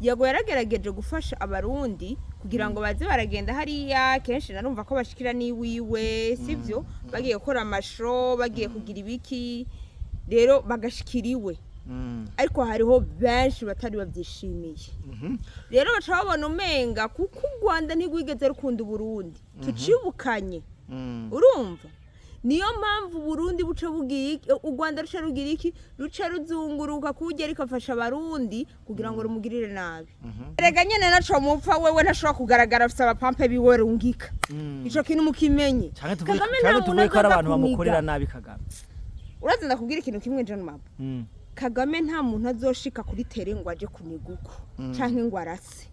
Yago yaragerageje gufasha Abarundi kugira ngo baze baragenda hariya. Kenshi narumva ko bashikira n'iwiwe, sivyo? Bagiye gukora amasho, bagiye kugira ibiki, rero bagashikira iwe. Ariko hariho benshi batari babyishimiye. Rero baca babona umenga kuko u Rwanda ntirwigeze rukunda Uburundi, tucibukanye. Urumva, niyo mpamvu Burundi buca bugira iki, u Rwanda ruca rugira iki, ruca ruzunguruka kujya rikafasha Abarundi kugira ngo rumugirire nabi. Erega nyene naco mupfa, wewe ntashobora kugaragara, afise abapampe biwe rungika. Ico kintu mukimenye. Canke tuvuge Kagame nta canke muntu tuvuge ko ari azoza abantu bamukorera kuniga. nabi Kagame. Uraza ndakubwira ikintu kimwe, John Mabo. Kagame nta muntu azoshika kuri tere ngo aje kuniga uko canke ngo arase.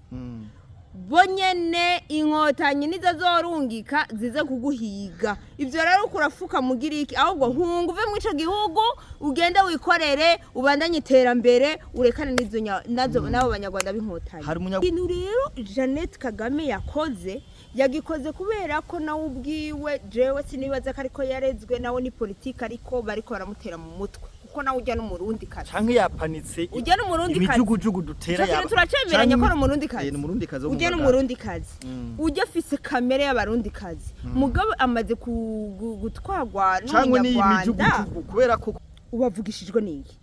Bo nyene Inkotanyi nizo zorungika zize kuguhiga. Ivyo rero uko urafuka mugira iki? Ahubwo hunga uve muri ico gihugu, ugende wikorere, ubandanye iterambere, urekane n'izo nazo n'abo Banyarwanda b'Inkotanyi. Hari Ikintu rero Jeannette Kagame yakoze, yagikoze kubera ko nawe ubwiwe, jewe sinibaza ko ariko yarezwe nawe, ni politiki, ariko bariko baramutera mu mutwe, kuko nawe ujya n'Umurundi kazi. Canke yapanitse. Ujya n'Umurundi kazi. Imijugujugu dutera. Ico kintu turacemeranya ko ari Umurundi kazi. Eh, ni Umurundi kazi wo mu Ujya Ngagara. n'Umurundi kazi. Ujya afise kamere y'Abarundi kazi, mugabo amaze gutwarwa Canke n'iyi n'Umunyarwanda. mijugujugu kubera ko Ubavugishijwe n'iki?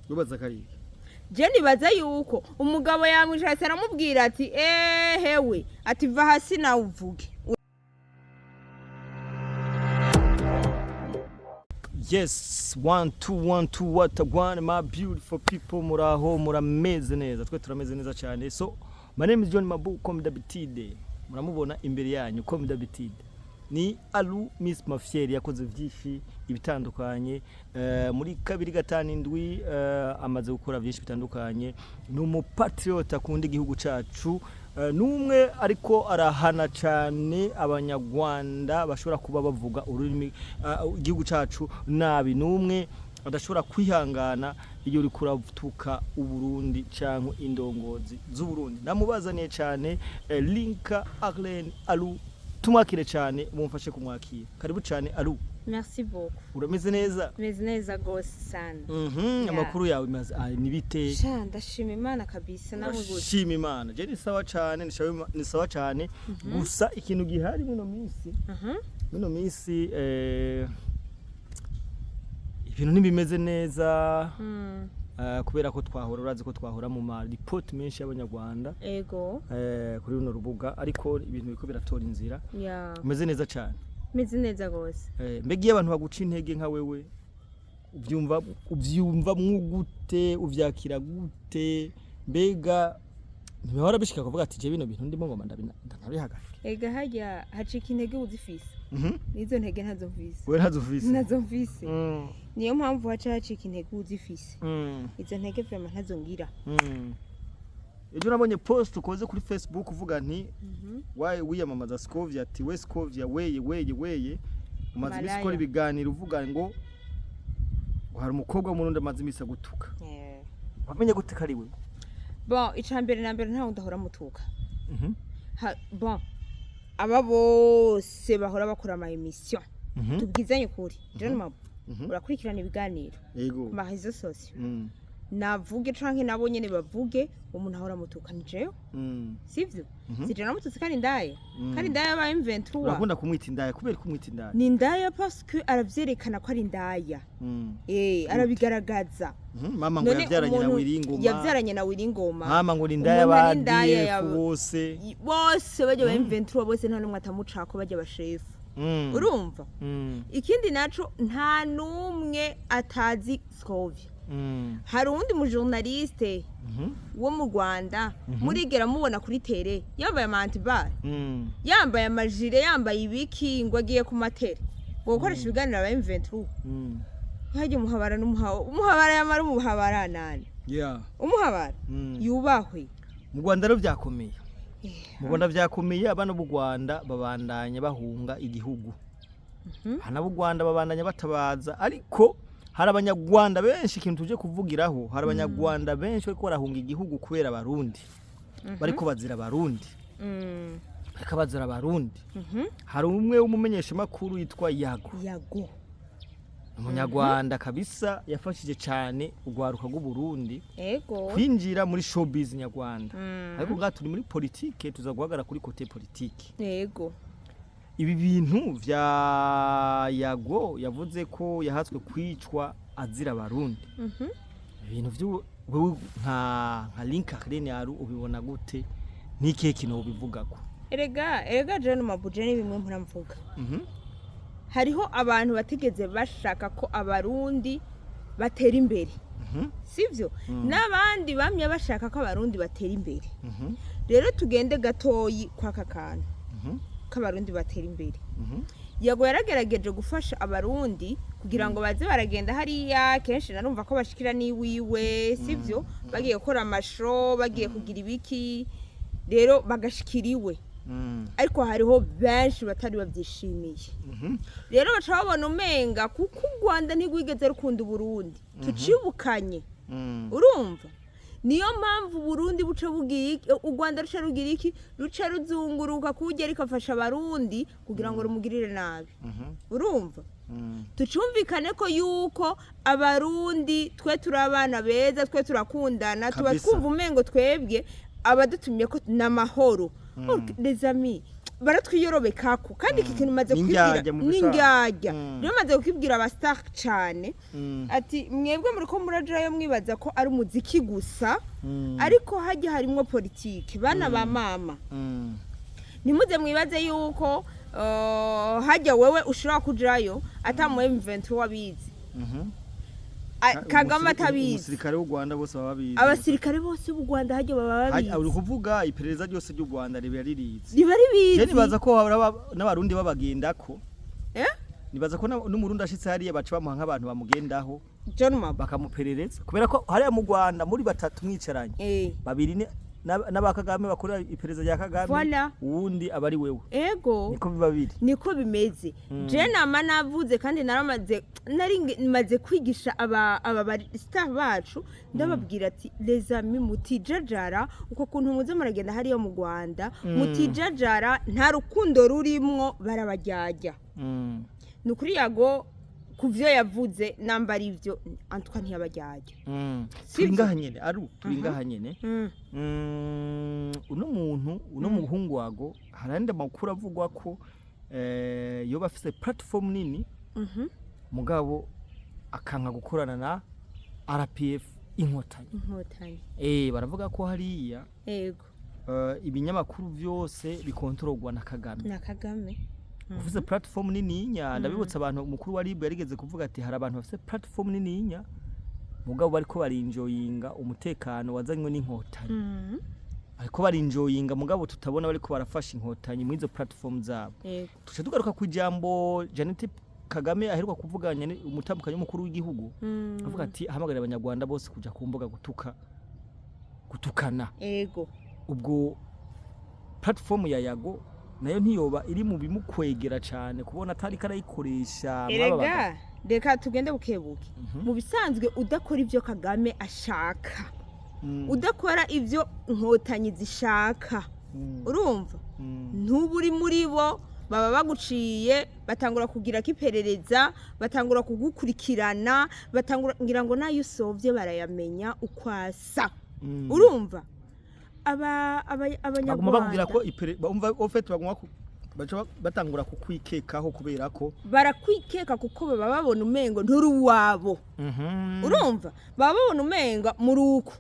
Ubaza kari. Je nibaza yuko umugabo yamwicaye aramubwira ati: "Ehewe," ati: "Va hasi nawe uvuge." Yes, one two one two, what a one, my beautiful people. Muraho, murameze neza? Twe turameze neza cyane. So my name is John Mabu, comme d'habitude. Muramubona imbere yanyu, comme d'habitude, ni Alu Miss Mafieri. Yakoze byinshi ibitandukanye muri 257, amaze gukora byinshi bitandukanye. Ni umupatriot, akunda igihugu cacu. N'umwe ariko arahana cyane Abanyarwanda bashobora kuba bavuga ururimi igihugu cacu nabi. N'umwe adashobora kwihangana iyo uri kuratuka Uburundi cyangwa indongozi z'Uburundi. Namubazaniye cyane Linka Arlene Alu, tumwakire cyane, mumfashe kumwakira. Karibu cyane, Alu. Merci beaucoup. Urameze neza? Meze neza gose sana. Amakuru yawe ni bite? Sha, ndashima Imana kabisa. Nawe gute? Shima Imana. Je ni sawa cyane, ni sawa cyane. Gusa ikintu gihari muno minsi ibintu ntibimeze neza. Kubera ko twahora, urazi ko twahora mu ma report menshi y'Abanyarwanda kuri runo rubuga, ariko ibintu biriko biratora inzira. Umeze neza cyane? Meze neza gose. Mbega iyo abantu baguca intege nka wewe, uvyumva gute? Uvyakira gute? Mbega ntibihora bishika kuvuga ati: "Je bino bintu ndimo ngoma ndanabihagarike"? Ega harya hacika intege uzifise. Nizo ntege ntazo mfise. Wewe ntazo ufise? Ntazo mfise. Niyo mpamvu haca hacika intege uzifise. Izo ntege vraiment ntazo ngira. Ejo nabonye post ukoze kuri Facebook uvuga nti waye wiyamamaza Scovia, ati: "We Scovia, weye weye weye, umaze iminsi Malaya. ukora ibiganiro uvuga ngo hari umukobwa w'Umurundi amaze iminsi agutuka." Wamenye gute ko ari we? Bon, ica mbere na mbere, ntawe ndahora mutuka. Bon, aba bose bahora bakora ama émission, tubwizanye ukuri, John Mabo, urakurikirana ibiganiro Yego. ku ma réseaux sociaux. Navuge canke nabo nyene bavuge, umuntu ahora mutuka ni jewe? Sivyo? Si jewe namututse kandi indaya? Kandi indaya yabaye M23. Urakunda kumwita indaya. Kubera ko umwita indaya? Ni indaya parce que aravyerekana ko ari indaya. Arabigaragaza. Mama ngo None yavyaranye na umuntu Wiringoma. Yavyaranye na Wiringoma. Mama ngo ni indaya. Umuntu Ba ari indaya DF bose. Bose bajya ba M23 bose, nta n'umwe atamucako, bajya bashefu. Urumva? Ikindi naco, nta n'umwe atazi Scovia. Hari uwundi mu journaliste wo mu Rwanda murigera mubona kuri télé yambaye ama anti-balles, yambaye amajire, yambaye ibiki, ngo agiye ku ma télé ngo gukoresha ibiganiro aba M23? Ntihajye umuhabara n'umuhawa, umuhabara yamara umuhabara nani? Umuhabara yubahwe. Mu Rwanda rero byakomeye, mu Rwanda byakomeye. Abana b'u Rwanda babandanya bahunga igihugu, abana b'u Rwanda babandanya batabaza, ariko hari Abanyarwanda benshi, ikintu tuje kuvugiraho, hari Abanyarwanda benshi bariko barahunga igihugu kubera Abarundi, bariko bazira Abarundi, bariko bazira Abarundi. Hari umwe w'umumenyeshamakuru yitwa Yago. Yago. Umunyarwanda kabisa yafashije cyane urwaruka rw'Uburundi kwinjira muri showbiz nyarwanda. Ariko ngaha turi muri politike, tuza guhagarara kuri côté politique. Ibi bintu vya Yago yavuze ko yahatswe kwicwa azira Abarundi, ibintu vyo wewe nka Link Arene Aru ubibona gute? N'ikihe kintu ubivugako? Erega John Mabuje, ni bimwe mpuramvuga. Hariho abantu batigeze bashaka ko Abarundi batera imbere, sivyo? N'abandi bamye bashaka ko Abarundi batera imbere. Rero tugende gatoyi kw'aka kantu k'Abarundi batera imbere. Yago yaragerageje gufasha Abarundi kugira ngo baze baragenda hariya. Kenshi narumva ko bashikira n'iwiwe, sivyo? Bagiye gukora ama show, bagiye kugira ibiki, rero bagashikira iwe. Ariko hariho benshi batari babyishimiye. Rero baca babona umenga kuko u Rwanda ntirwigeze rukunda Uburundi, tucibukanye. Urumva, niyo mpamvu Uburundi buca bugira u Rwanda ruca rugira iki, ruca ruzunguruka kuburyo rikafasha Abarundi kugira ngo rumugirire nabi. Urumva, tucumvikane ko yuko Abarundi twe turi abana beza, twe turakundana, tuba twumva umengo twebwe abadutumye ko n'amahoro. Les amis, baratwiyorobekako. Kandi iki kintu maze kubibwira N'indyarya mu bisanzwe. N'indyarya. Rero maze kukibwira aba star cane ati mwebwe muriko murajayo mwibaza ko ari umuziki gusa, ariko hajya harimwo politike, bana ba mama. Ntimuze mwibaze yuko hajya wewe ushobora kujayo ata mu M23 wabizi. Kagame atabizi. Umusirikare w'u Rwanda bose baba babizi. Abasirikare bose b'u Rwanda hajya baba babizi. Uri kuvuga iperereza ryose ry'u Rwanda riba ririzi. Riba Je ribizi. nibaza ko n'Abarundi babagendako. Eh? Nibaza ko n'Umurundi ashitse hariya baca bamuha nk'abantu bamugendaho, John Mabo. bakamuperereza, kubera ko hariya mu Rwanda muri batatu mwicaranye, babiri n'aba Kagame bakorera iperereza rya Kagame, uwundi aba ari wewe. Niko biba biri. Niko bimeze. Je nama navuze kandi naramaze nari maze kwigisha aba star bacu, ndababwira ati les amis, mutijajara uko kuntu muze muragenda hariyo mu Rwanda, mutijajara, nta rukundo rurimwo, barabajyajya. Ni ukuri, Yago ku vyo yavuze namba ari ivyo, antwa ntiyabajyajya. Turi Sivyo? ngaha nyene, aru turi ngaha nyene. Uno muntu, uno muhungu wago, hari andi makuru avugwa ko yoba afise platform nini, mugabo akanka gukorana na RPF Inkotanyi. Inkotanyi. Baravuga ko hariya ibinyamakuru vyose bikontororwa na Kagame. Na Kagame. Ufise platform nininya, ndabibutsa abantu, umukuru wa RIB yarigeze kuvuga ati hari abantu bafise platform nininya, mugabo bariko barinjoyinga umutekano wazanywe n'Inkotanyi, bariko barinjoyinga, mugabo tutabona bariko barafasha Inkotanyi muri izo platform zabo. Tuca tugaruka ku ijambo Jeannette Kagame aheruka kuvuganya umutambukanyi w'umukuru w'igihugu, avuga ati ahamagarira Abanyarwanda bose kuja ku mbuga gutuka, gutukana. Ubwo platform ya Yago nayo ntiyoba iri mu bimukwegera cyane kubona atari karayikoresha mw'aba bagabo? Erega reka tugende bukebuke. Mu bisanzwe udakora ibyo Kagame ashaka, udakora ibyo Inkotanyi zishaka, urumva, ntuba uri muri bo, baba baguciye, batangura kugira ko iperereza, batangura kugukurikirana, batangura ngira ngo nayo usovye barayamenya uko asa. Urumva, aba Baguma bakubwira Abanyarwanda ko bumva au fait baguma baca batangura kukwikekaho kubera ko barakwikeka kuko baba babona umengo nturi uwabo. Urumva, baba babona umengo muri uko,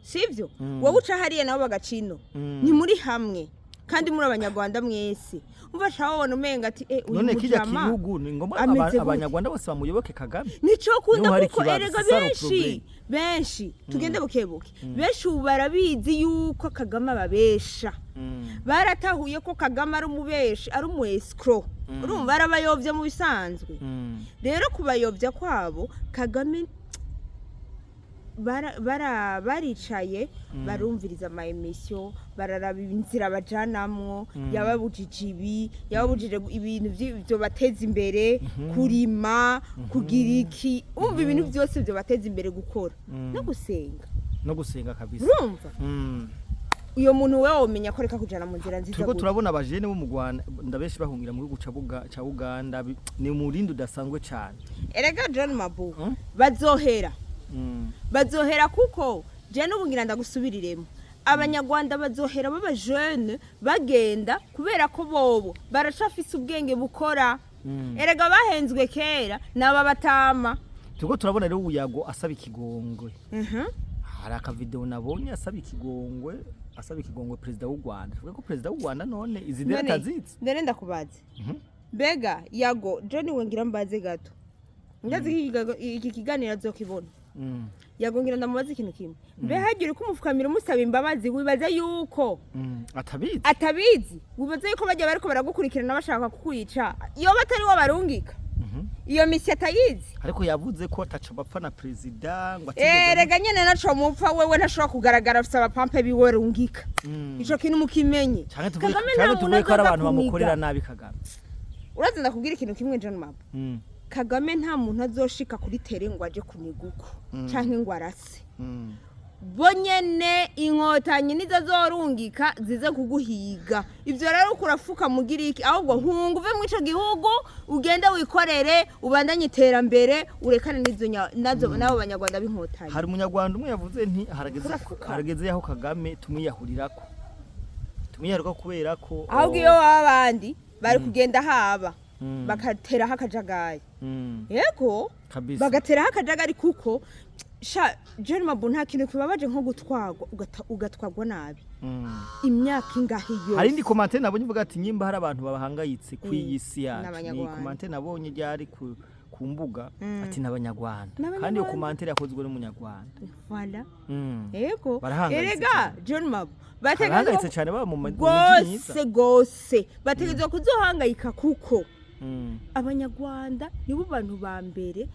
sivyo? Wowe uca hariya nabo bagacino, ntimuri hamwe kandi muri Abanyarwanda mwese. Umva, ca babona umenga ati uyu None kijya mujama kihugu ni ngombwa ameze gute? Abanyarwanda bose bamuyoboke Kagame? Nico kunda Niho hari kuko ikibazo, erega c'est ça le benshi problème. benshi, tugende bukebuke, benshi ubu barabizi yuko Kagame ababesha. Baratahuye ko Kagame ari umubeshi, ari umu escroc. Urumva, barabayobya mu bisanzwe. Rero kubayobya kwabo Kagame, baricaye barumviriza ama émission, bararaba inzira bajanamwo. Yababujije ibi, yababujije ibintu byo bateza imbere, kurima, kugira iki, umva, ibintu byose byo bateza imbere, gukora no gusenga. No gusenga kabisa. Urumva, Uyo muntu wewe womenya ko reka kujana mu nzira nziza Turiko gute? turabona abajene bo mu Rwanda ndabenshi bahungira mu gihugu ca Uganda, ni umurindi udasanzwe cane. Erega John Mabu, bazohera. Bazohera kuko je n'ubu ngira ndagusubiriremo, abanyarwanda bazohera baba jeune bagenda kubera ko bobo baracafise ubwenge bukora. Erega bahenzwe kera naba batama. Turiko turabona rero uyago asaba ikigongwe. Hari akavideo nabonye asaba ikigongwe perezida w'u Rwanda. Tuvuge ko perezida w'u Rwanda none izi ndera atazizi? None ndakubaze. Mbega Yago John, we ngira mbaze gato, ndazi ko iki kiganiro azokibona. Yago, ngira ndamubaze ikintu kimwe: mbe hagira uko umufukamira umusaba imbabazi, wibaza yuko Atabizi. atabizi? Wibaza yuko bajya bariko baragukurikirana bashaka kukwica, iyo batari wo barungika, iyo misi atayizi? Ariko yavuze ko ataco bapfa na perezida, ngo atigeze Erega nyene naco mupfa, wewe ntashobora kugaragara, afise abapampe biwe rungika. Ico kintu mukimenye. Canke tuvuge Kagame canke nta tuvuge muntu ko ari azoza abantu bamukorera kuniga. nabi Kagame. Uraza ndakubwira ikintu kimwe, John Mabo. Kagame nta muntu azoshika kuri terrain ngo aje kuniga uko canke ngo arase. Bo nyene inkotanyi nizo zorungika zize kuguhiga. Ivyo rero uko urafuka mugira iki? Ahubwo hunga uve muri ico gihugu, ugende wikorere, ubandanye iterambere, urekane n'izo nazo n'abo banyarwanda b'inkotanyi. Hari umunyarwanda umwe yavuze nti harageze Urafuka. harageze yaho Kagame tumwiyahurirako, tumwiyahurirako kubera ko Ahubwo iyo baba abandi bari kugenda haba bagateraho akajagari. Yego. Kabisa. Bagateraho akajagari kuko sha John Mabu, nta kintu kibabaje nko gutwagwa, ugatwagwa nabi imyaka ingahe yose. Hari indi commentaire nabonye ivuga ati nyimba hari abantu babahangayitse ku iyi si yacu, ni N'abanyarwanda. commentaire nabonye ryari ku mbuga, ati n'abanyarwanda. N'abanyarwanda. Kandi iyo commentaire yakozwe n'umunyarwanda. Voilà. Yego. Barahangayitse Erega cyane. John Mabu, Barahangayitse cyane, baba mu miji myiza. Gose gose bategerezwa kuzohangayika kuko abanyarwanda nibo bantu ba mbere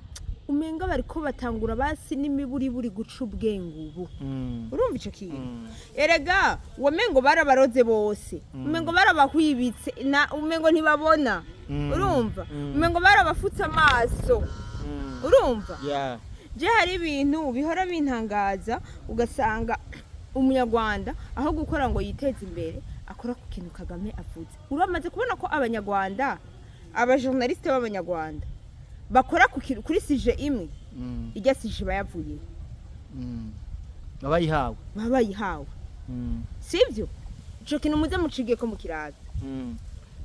umenga bariko batangura basi n'imiburiburi guca ubwenge ubu. Urumva ico kintu? Erega wamengo barabaroze bose, umengo barabahwibitse na umengo ntibabona. Urumva? Umengo barabafutse amaso. Urumva? Yeah. Je hari ibintu bihora bintangaza, ugasanga umunyarwanda aho gukora ngo yiteze imbere akora ku kintu Kagame avuze. Uramaze kubona ko abanyarwanda, abajournaliste b'abanyarwanda bakora ku kintu, kuri sujet imwe, ijya sujet bayavuye Abayihawe. Baba bayihawe. Sibyo? Ico kintu muze mucige ko mukiraza.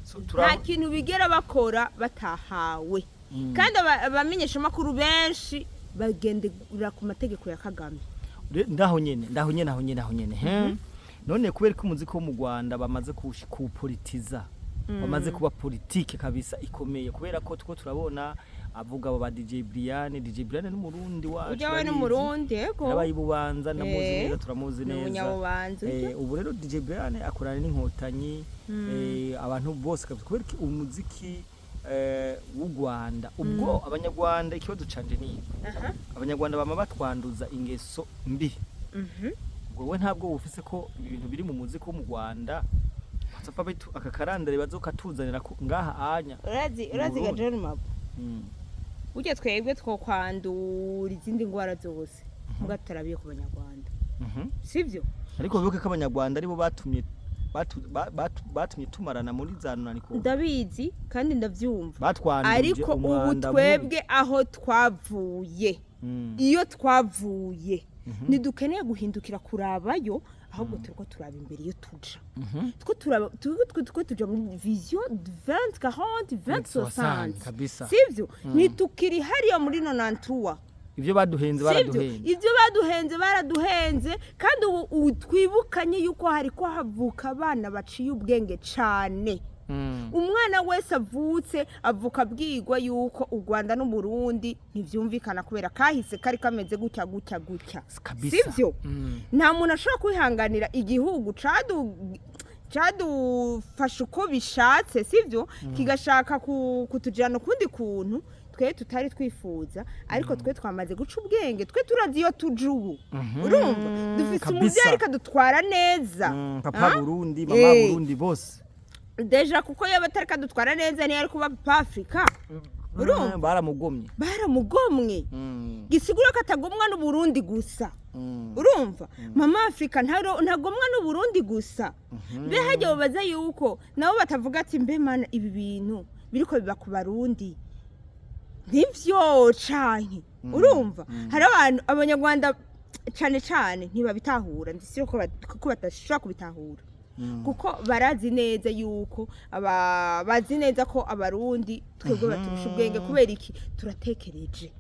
So, Nta kintu bigera bakora batahawe. Kandi abamenyeshamakuru benshi bagendera ku mategeko ya Kagame. Ndaho nyene aho nyene aho nyene he. None kubera ko umuziki wo mu Rwanda bamaze kuwupolitiza, bamaze kuba politike kabisa ikomeye, kubera ko two turabona avuga abo ba DJ Brian. DJ Brian n'umurundi wacu. Ujya we Urabizi. N'umurundi, yego. Yabaye ibubanza, ndamuzi neza, turamuzi Ni neza. umunyabubanza ujya. Ubu rero DJ Brian akorana n'inkotanyi, abantu bose kabisa. Kubera ko umuziki w'u Rwanda, ubwo abanyarwanda, ikibazo canje ni abanyarwanda bama batwanduza ingeso mbi. Ubwo we ntabwo bufise ko ibintu biri mu muziki wo mu Rwanda bazopfa aka karandare bazokatuzanira ngaha anya Urazi mu urazi ga Burundi. John Mabo, burya twebwe twokwandura izindi ndwara zose muga tutarabiye ku banyarwanda. Sibyo? Ariko wibuke ko abanyarwanda aribo batumye batumye tumarana muri za nunaniko. Ndabizi kandi ndabyumva. Batwanduje Ariko ubu umwanda mubi. twebwe aho twavuye, iyo twavuye, ntidukeneye guhindukira kurabayo, ahubwo turiko turaba imbere iyo tuja. Two turaba, turiko tuja muri vision 2040, 2060. Kabisa. Sivyo? Ntitukiri hariya muri 93. Ibyo baduhenze Sivyo? baraduhenze. Ibyo baduhenze baraduhenze, kandi ubu twibukanye yuko hariko havuka abana baciye ubwenge cane. Umwana wese avutse avuka abwirwa yuko u Rwanda n'Uburundi ntivyumvikana kubera kahise kari kameze gutya gutya gutya. Kabisa. Sivyo? Nta muntu ashobora kwihanganira igihugu cadufashe uko bishatse, sivyo, kigashaka kutujana ukundi kuntu twe tutari twifuza. Ariko twe twamaze guca ubwenge, twe turazi iyo tuja ubu. Urumva, dufise umuvyeyi ariko adutwara neza. Papa Ah? Burundi, mama Burundi bose. Déjà kuko iyo batari kadutwara neza ntiyari kuba papa Afrika. Urumva? Baramugomye. Baramugomwe. Gisigura ko atagomwa n'Uburundi gusa. Urumva, Mama Afrika ntagomwa n'Uburundi gusa. Mbe hajya babaza yuko nabo batavuga ati: "Mbe mana, ibi bintu biriko biba ku Barundi nivyo canke?" Urumva, hari abantu, Abanyarwanda cane cane, ntibabitahura. Ndisi ko ko badashobora kubitahura, kuko barazi neza yuko bazi neza ko Abarundi twebwe baturusha ubwenge. Kubera iki? Turatekereje.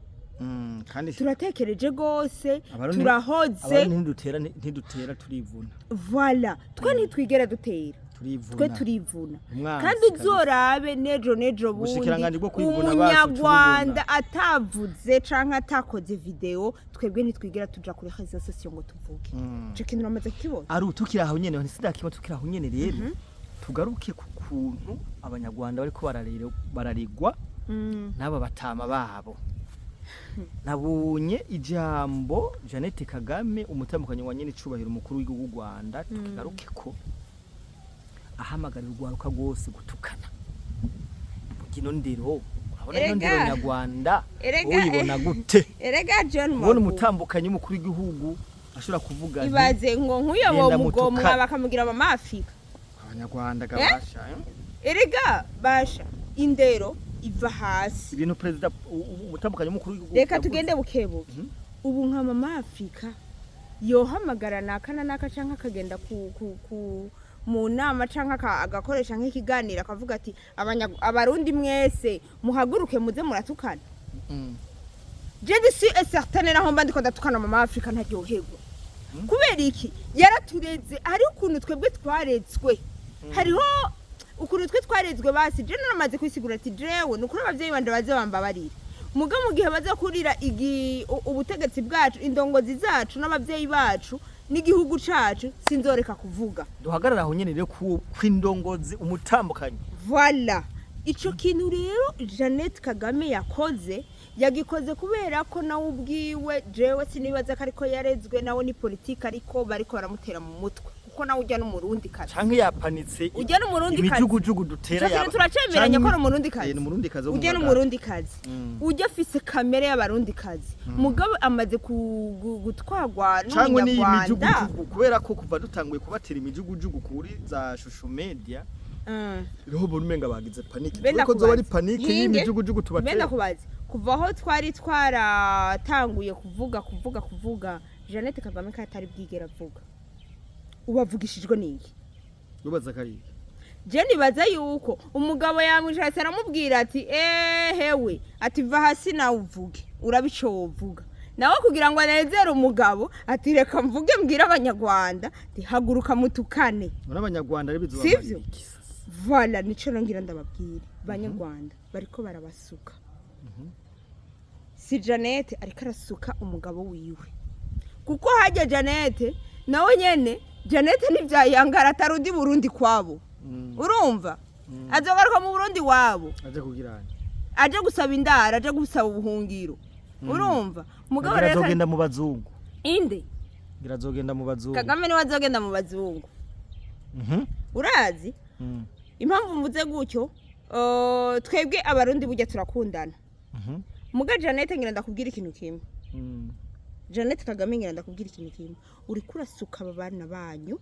Kandi Turatekereje rwose. Turahoze. Abarundi ntidutera, turivuna. Voilà, twe ntitwigera dutera. Turivuna. Twe turivuna. Umwanzi Kandi kabisa. uzorabe nejo nejo bundi, Ubushikiranganji bwo kwivuna bacu. Umunyarwanda atavuze canke atakoze video, twebwe ntitwigera tuja kuri réseaux sociaux ngo tuvuge. Ico kintu uramaze kukibona? Ari tukiri aho nyene, ntisidakima, tukiri aho nyene rero, tugaruke ku kuntu Abanyarwanda bariko bararigwa n'aba batama babo. Nabonye ijambo Jeannette Kagame, umutambukanyi wa nyene icubahiro umukuru w'igihugu w'u Rwanda, tukigaruke ko ahamagarira urwaruka rwose gutukana. Ino ndero, urabona ino ndero nyarwanda, uyibona gute? Erega John Ubona Mabu, umutambukanyi w'umukuru w'igihugu ashobora kuvuga nti: Ibaze ngo nk'uyo "Genda bomugomwa mutukane." bakamugira Mama Afrika. Abanyarwanda gabasha, eh? Erega basha, indero iva hasi. Ibintu perezida umutambukanyi w'umukuru w'igihugu Reka yavuze. tugende bukebuke. Ubu nka Mama Afrika yohamagara naka na naka canke akagenda ku mu nama canke agakoresha nk'ikiganiro, akavuga ati: "Abarundi mwese muhaguruke muze muratukana." Je suis certaine, naho mba ndiko ndatukana, Mama Afrika ntaryoherwa. Kubera iki? Yaratureze. Hariho ukuntu twebwe twarezwe, hariho ukuntu twe twarezwe. Basi je naramaze kwisigura ati: "Jewe ni ukuri abavyeyi banje baze bambabarira." Muga mu gihe baza kurira ubutegetsi bwacu, indongozi zacu n'abavyeyi bacu n'igihugu cacu, sinzoreka kuvuga. Duhagarara aho nyene rero kw'indongozi, umutambukanyi. Voilà, ico kintu rero Jeannette Kagame yakoze, yagikoze kubera ko nawe ubwiwe, jewe sinibaza ko ariko yarezwe. Nawe ni politike, ariko bariko baramutera mu mutwe, kuko nawe ujya n'Umurundi kazi. Canke yapanitse. Ujya n'Umurundi kazi. Imijugujugu dutera. Ico kintu turacemeranya ko ari Umurundi kazi. Eh, ni Umurundi kazi wo mu Ujya Magara. n'Umurundi kazi. Ujya afise kamere y'Abarundi kazi, mugabo amaze gutwagwa Canke n'iyi n'Umunyarwanda. mijugujugu, kubera ko kuva dutanguye kubatera imijugujugu kuri za social media, rero ubona umenga bagize panique. Benda Ko zoba ari kubaza. panique Hinge. y'imijugujugu Benda tubatera. kubaza, kuva aho twari twaratanguye kuvuga kuvuga kuvuga, Jeannette Kagame ko atari bwigera avuga, ubavugishijwe n'iki? Ubaza kariya. Je nibaza yuko umugabo yamwishatse, aramubwira ati: "Ehewe," ati: "Va hasi nawe uvuge, urabe ico wovuga." Nawe kugira ngo anezere umugabo, ati: "Reka mvuge, mbwire Abanyarwanda ati haguruka mutukane." None Abanyarwanda rero bizoba Sivyo? iki sasa? Voilà, nico ngira ndababwire. Banyarwanda, bariko barabasuka. Si Jeannette ariko arasuka umugabo wiwe, kuko hajya Jeannette nawe nyene, Jeannette ntivyayangara atarundi Burundi kwabo. Urumva, azogaruka mu Burundi wabo. Aje kugira Aje gusaba indaro, aje gusaba ubuhungiro. Urumva, mugabo ngira rero azogenda mu bazungu. Inde? Ngira azogenda mu bazungu. Kagame niwe azogenda mu bazungu. Urazi impamvu mvuze gutyo? Twebwe Abarundi burya turakundana. Muga Jeannette, ngira ndakubwira ikintu kimwe. Jeannette Kagame, ngira ndakubwira ikintu kimwe: uriko urasuka aba bana banyu.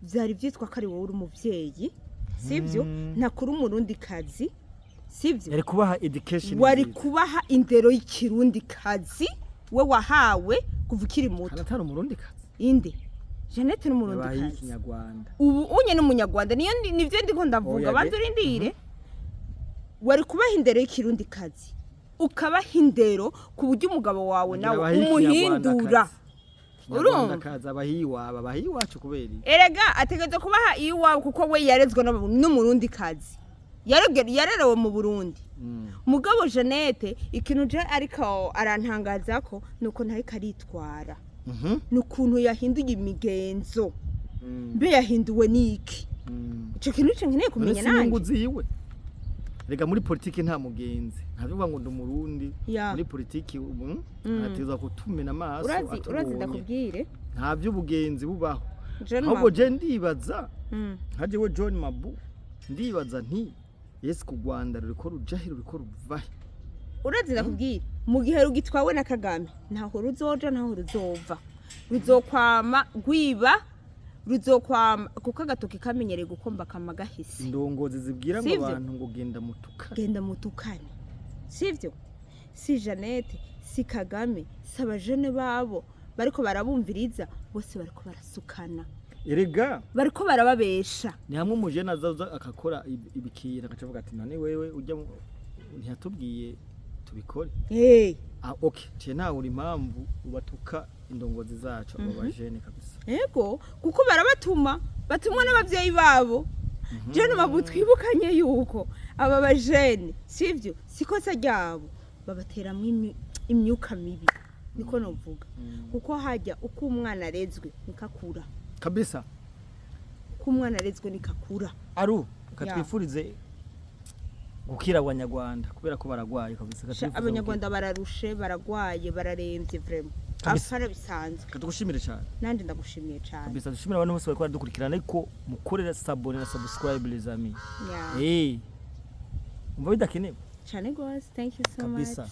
Vyari vyitwa ko ari wowe uri umuvyeyi, sivyo? Ntakuri Umurundi kazi, sivyo? Yari kubaha education Wari nziza. kubaha indero y'Ikirundi kazi we wahawe kuva ukiri muto. Kandi atari Umurundi kazi. Inde? Jeannette ni Umurundi Yabaye kazi. Ikinyarwanda. Ubu unye n'Umunyarwanda, niyo nivyo ndiko ndavuga. Oya, Banza urindire. Wari kubaha indero y'Ikirundi kazi, ukabaha indero ku buryo umugabo wawe Ngira nawe abaha umuhindura. Urumva Urumva? kazi abaha iwabo, abaha iwacu kubera iki? Erega ategerezwa kubaha iwawe, kuko we yarezwe n'Umurundi kazi, yarerewe mu Burundi. Mugabo Jeannette, ikintu je ariko arantangaza ko nuko ntariko aritwara, ni ukuntu yahinduye imigenzo. Mbe yahinduwe n'iki? Ico kintu nico nkeneye None kumenya si inyungu nanje. ziwe? Rega muri politiki nta mugenzi, ntabivuga ngo ndi Umurundi. Muri politiki ubu ategerezwa kutumena amaso. Urazi, urazi, Atubonye ndakubwire. nta by'ubugenzi bubaho. John Ahubwo Mabu. je ndibaza, nka jewe John Mabu, ndibaza nti: "Ese ku Rwanda ruriko rujahe, ruriko ruvahe?" Urazi, ndakubwira, mu gihe rugitwawe na Kagame, ntaho ruzoja, ntaho ruzova, ruzokwama rwiba, ruzokwama, kuko agatoki kamenyereye gukomba kama gahise. Indongozi zibwira ngo Sivyo? abantu ngo genda mutukane. Genda mutukane, sivyo? Si Jeannette, si Kagame, si abajene babo bariko barabumviriza, bose bariko barasukana. Erega Bariko barababesha. Ni hamwe umujene azaza akakora ibikira, agaca avuga ati: "None wewe ujya ntiyatubwiye tubikore?" Hey. Ah, okay, ce ntawe impamvu ubatuka indongozi zacu, abo bajene kabisa. Ego, kuko barabatuma, batumwa n'abavyeyi babo. Jene mabu, twibukanye yuko aba bajene, sivyo, sikosa ryabo, babateramwo imyuka mibi, niko novuga, kuko hajya uko umwana arezwe niko akura. Uko umwana arezwe niko akura. Aru katwifurize gukira abanyarwanda, kubera ko baragwaye kabisa. Katwifurize. Abanyarwanda bararushe, baragwaye, bararemvye vraiment. Kabisa. Apara bisanzwe. Gukira. Katugushimire cyane. Nanje ndagushimiye cyane. Kabisa, dushimire abantu bose bariko baradukurikirana, ariko mukorera s'abonner na subscribe, les amis. Yeah. Umva bidakenewe. Cyane gose, thank you so Kabisa. much.